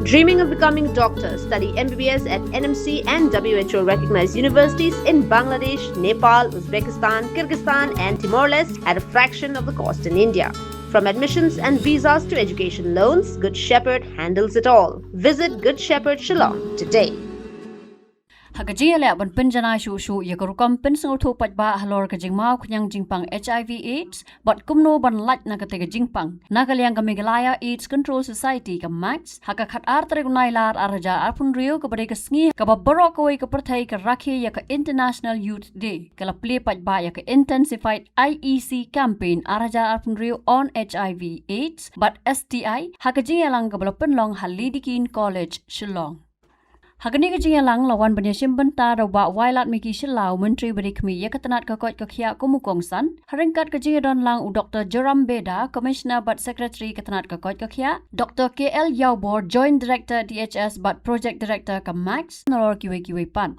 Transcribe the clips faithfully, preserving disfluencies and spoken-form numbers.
Dreaming of becoming a doctor? Study M B B S at N M C and W H O recognized universities in Bangladesh, Nepal, Uzbekistan, Kyrgyzstan, and Timor Leste at a fraction of the cost in India. From admissions and visas to education loans, Good Shepherd handles it all. Visit Good Shepherd Shillong today. Ha ka jingïaleh ban pynjanai shuh shuh ïa ka rukom pynsngewthuh paidbah halor ka jingmaw khñiang jingpang H I V AIDS bad kumno ban lait na katei ka jingpang, na ka liang ka Meghalaya AIDS Control Society ka MACS, ha ka khatar tarik u Nailar arhajar arphew hynriew, kaba dei ka sngi kaba baroh kawei ka pyrthei ka rakhe ïa ka International Youth Day, ka la plie paidbah ïa ka Intensified I E C Campaign arhajar arphew hynriew on H I V AIDS bad S T I ha ka jingïalang kaba la pynlong ha Lady Keane College, Shillong. Ha kane ka jingïalang la wan ban ïashim bynta da u Bah Wailadmiki Shylla, u Myntri ba dei khmih ïa ka tnat ka koit ka khiah kum u kongsan, ha ryngkat ka jingïadon lang u Doctor Joram Beda, Commissioner bad Secretary ka tnat ka koit ka khiah, Doctor K L Ïawbor, Joint Director D H S bad Project Director ka MACS, nalor kiwei kiwei pat.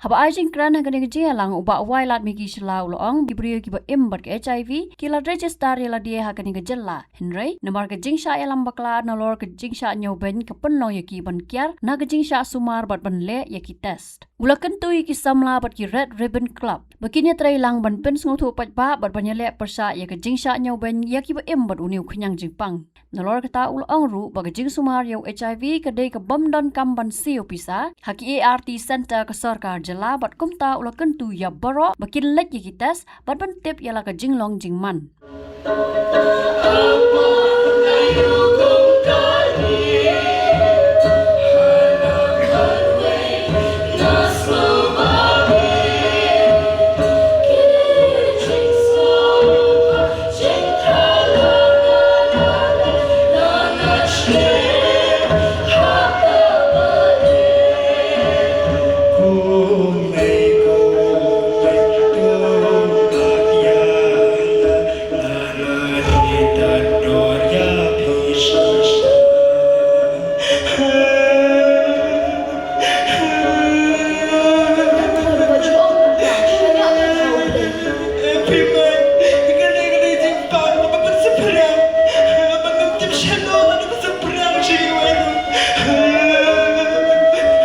Haba ai jingkren ha kane ka jingïalang, u Bah Wailadmiki Shylla u la ong, ki briew kiba im bad ka H I V ki la register ïa lade ha kane ka jylla. Hynrei namar ka jingshah ïalam bakla nalor ka jingshah ñiewbeiñ ka pynlong ïa ki ban kiar na ka jingshah sumar bad ban leh ïa ki test. U la kyntu ïa ki samla bad ki Red Ribbon Club ba kin ïatrei lang ban pynsngewthuh paidbah bad ban ïaleh pyrshah ïa ka jingshah ñiewbeiñ ïa kiba im bad une u khñiang jingpang. Nalor kata u la ong ruh ba ka jingsumar ïa u H I V ka dei ka bym donkam ban siew pisa ha ki A R T Center ka sorkar jylla, bad kumta u la kyntu ïa baroh ba kin leit ïa ki test bad ban tip ïa la ka jinglong jingman.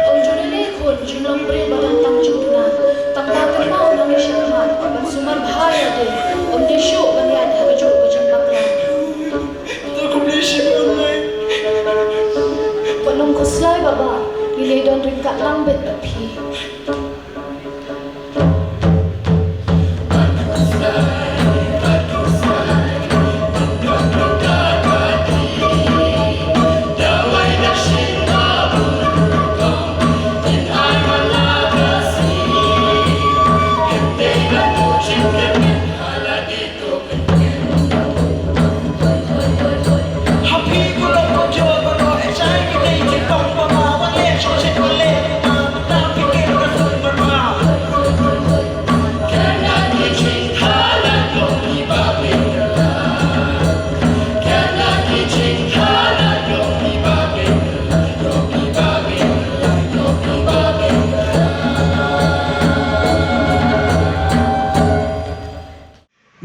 Ym ju lei lei khun, jinglong briew ba dang tang jingduna. Tang ba kynmaw nangne shakhmat ban sumar bha ïa lade. Ym dei shuh ban ïaid ha kajuh ka jingbakla. Wat nym khuslai Baba, ngi lei don ryngkat lang bad phi.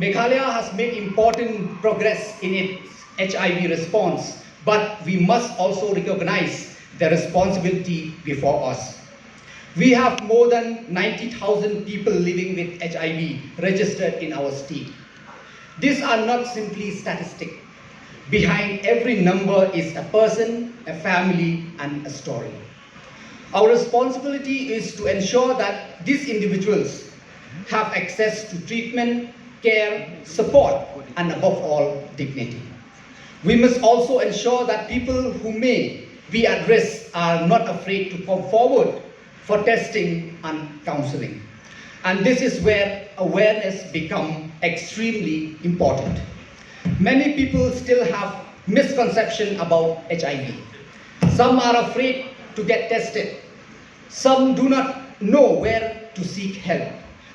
Meghalaya has made important progress in its H I V response, but we must also recognize the responsibility before us. We have more than ninety thousand people living with H I V registered in our state. These are not simply statistics. Behind every number is a person, a family, and a story. Our responsibility is to ensure that these individuals have access to treatment, care, support, and above all, dignity. We must also ensure that people who may be at risk are not afraid to come forward for testing and counseling. And this is where awareness become extremely important. Many people still have misconception about H I V. Some are afraid to get tested. Some do not know where to seek help.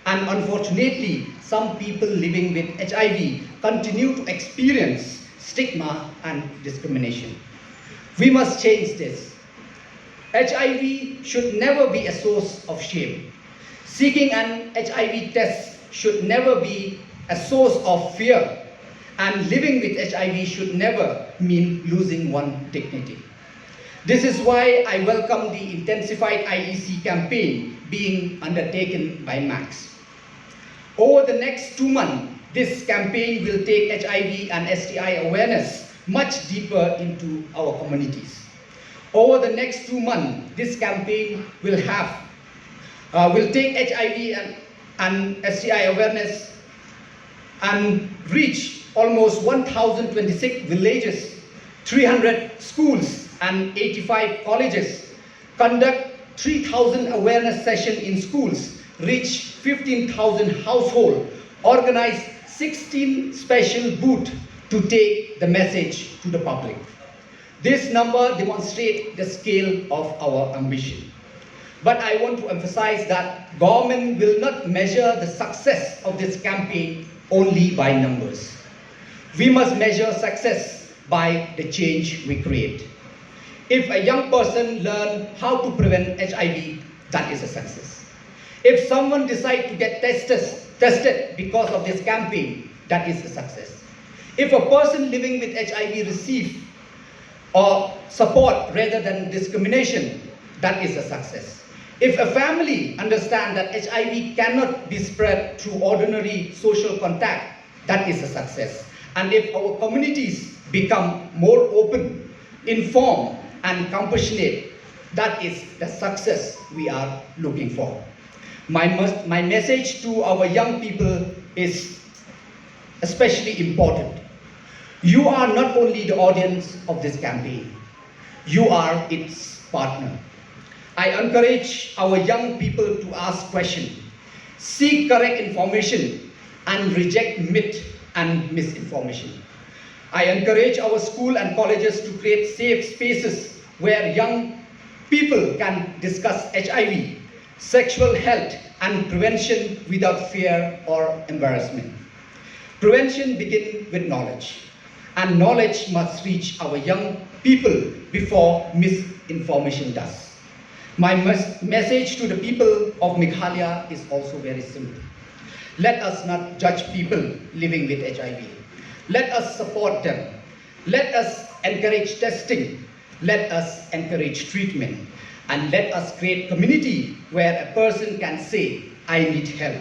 And unfortunately, some people living with H I V continue to experience stigma and discrimination. We must change this. H I V should never be a source of shame. Seeking an H I V test should never be a source of fear, and living with H I V should never mean losing one dignity. This is why I welcome the intensified I E C campaign being undertaken by MACS. Over the next two months, this campaign will take H I V and S T I awareness much deeper into our communities. Over the next two months, this campaign will have uh, will take H I V and, and S T I awareness and reach almost one thousand twenty-six villages, three hundred schools, and eighty-five colleges, conduct three thousand awareness session in schools, reach fifteen thousand households, organize sixteen special booths to take the message to the public. This number demonstrates the scale of our ambition. But I want to emphasize that government will not measure the success of this campaign only by numbers. We must measure success by the change we create. If a young person learn how to prevent H I V, that is a success. If someone decide to get tested, tested because of this campaign, that is a success. If a person living with H I V receive or support rather than discrimination, that is a success. If a family understand that H I V cannot be spread through ordinary social contact, that is a success. And if our communities become more open, informed, and compassionate, that is the success we are looking for. My, mes- my message to our young people is especially important. You are not only the audience of this campaign, you are its partner. I encourage our young people to ask questions, seek correct information, and reject myth and misinformation. I encourage our school and colleges to create safe spaces where young people can discuss H I V, sexual health, and prevention without fear or embarrassment. Prevention begins with knowledge, and knowledge must reach our young people before misinformation does. My mes- message to the people of Meghalaya is also very simple. Let us not judge people living with H I V. Let us support them. Let us encourage testing. Let us encourage treatment. And let us create community where a person can say, "I need help,"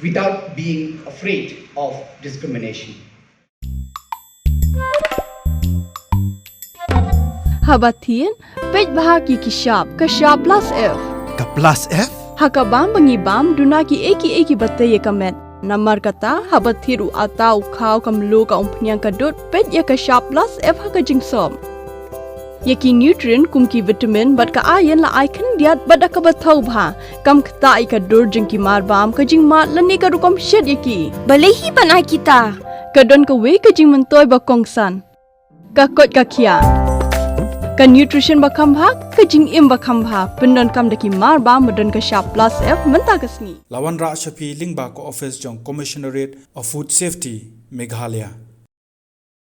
without being afraid of discrimination. Haba thied, peit bha ki ki shap, ka shap plus F. Ka plus F? Ha ka bam ba ngi bam, duna ki ei ki ei ki ba tei ïa ka met. Namar kata, haba thied u ata u khaw ka mluh ka umphniang ka dud, peit ïa ka shap plus F ha ka jingsop. Ïa ki nutrient kum ki vitamin bad ka iron la ai khyndiat bad da kaba thaw bha. Kam ktah ïa ka dur jong ki mar bam, ka jingmad lane ka rukom shet ïa ki. Balei hi ban ai kita? Ka don kawei ka jingmyntoi ba kongsan. Ka koit ka khiah. Ka nutrition ba kham bha, ka jingim ba kham bha. Pyndonkam da ki mar bam ba don ka shap plus F mynta ka sngi. La wanrah sha phi lyngba ka office jong Commissionerate of Food Safety, Meghalaya.